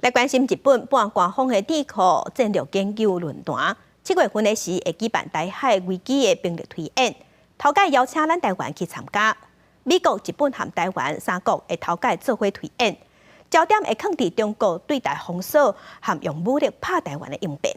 來關心日本半官方的智庫戰略研究論壇，7月份的時會舉辦台海危機的兵力推演，頭擺邀請咱台灣去參加。美國、日本和台灣三國會頭擺做伙推演，焦點會囥佇中國對台封鎖和用武力拍台灣的應變。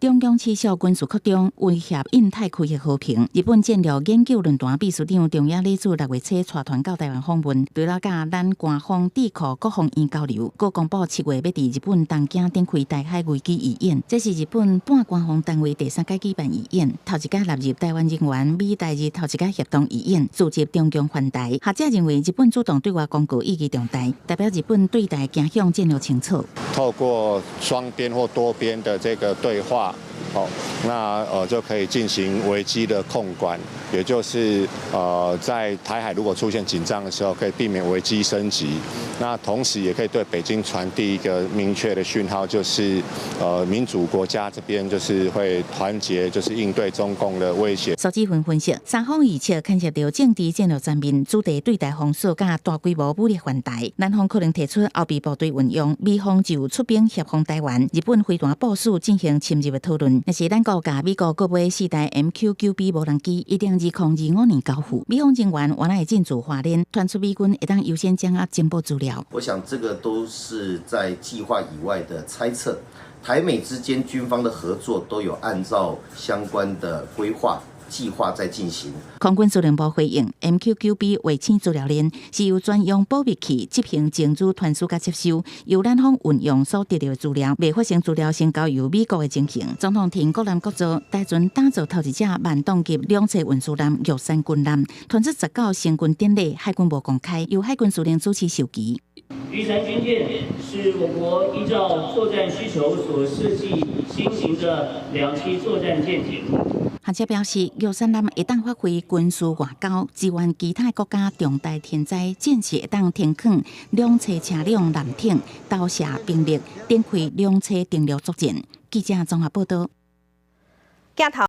中共持續軍事擴張，威脅印太區域和平。日本戰略研究論壇秘書長中野禮子6月初帶團到台灣訪問，除了佮咱官方智庫國防院交流，閣公布7月欲佇日本東京展開台海危機預演。這是日本半官方單位第三擺舉辦預演，頭一擺納入台灣人員，美台日頭一擺協同預演，阻止中共犯台。學者認為，日本主動對外公告意義重大，代表日本對台走向戰略清楚。透過雙邊或多邊的這個對話，好，那就可以進行危機的控管，也就是在台海如果出現緊張的時候，可以避免危機升級。那同時也可以對北京傳遞一個明確的訊號，就是民主國家這邊就是會團結，就是應對中共的威脅。蘇志芬分析，三方預測牽涉到政治戰略層面，主題對台封鎖佮大規模武力犯台，南方可能提出後備部隊運用，美方就出兵協防台灣，日本飛彈部署進行深入的討論。若是咱國共美國購買四台 MQ-9B 無人機，一定2025年交付。美方人員原來會進駐花蓮，傳出美軍會當優先掌握情報資料。我想這個都是在計劃以外的猜測。台美之間軍方的合作都有按照相關的規劃計劃在進行。空軍司令部回應，MQ-9B 衛星資料鏈是由專用保密器執行情資傳輸佮接收，由咱方運用所得到的資料，未發生資料先交由美國的情形。總統庭國艦國造台船打造頭一隻萬噸級兩棲運輸艦玉山軍艦，傳出19成軍典禮，海軍無公開，由海軍司令主持授旗。玉山軍艦是我國依照作戰需求所設計新型的兩棲作戰艦艇。學者表示，玉山艦會當發揮軍事外交，支援其他國家重大天災，戰時會當停囥兩棲車輛艦艇，投射兵力，展開兩棲登陸作戰。記者綜合報道。鏡頭。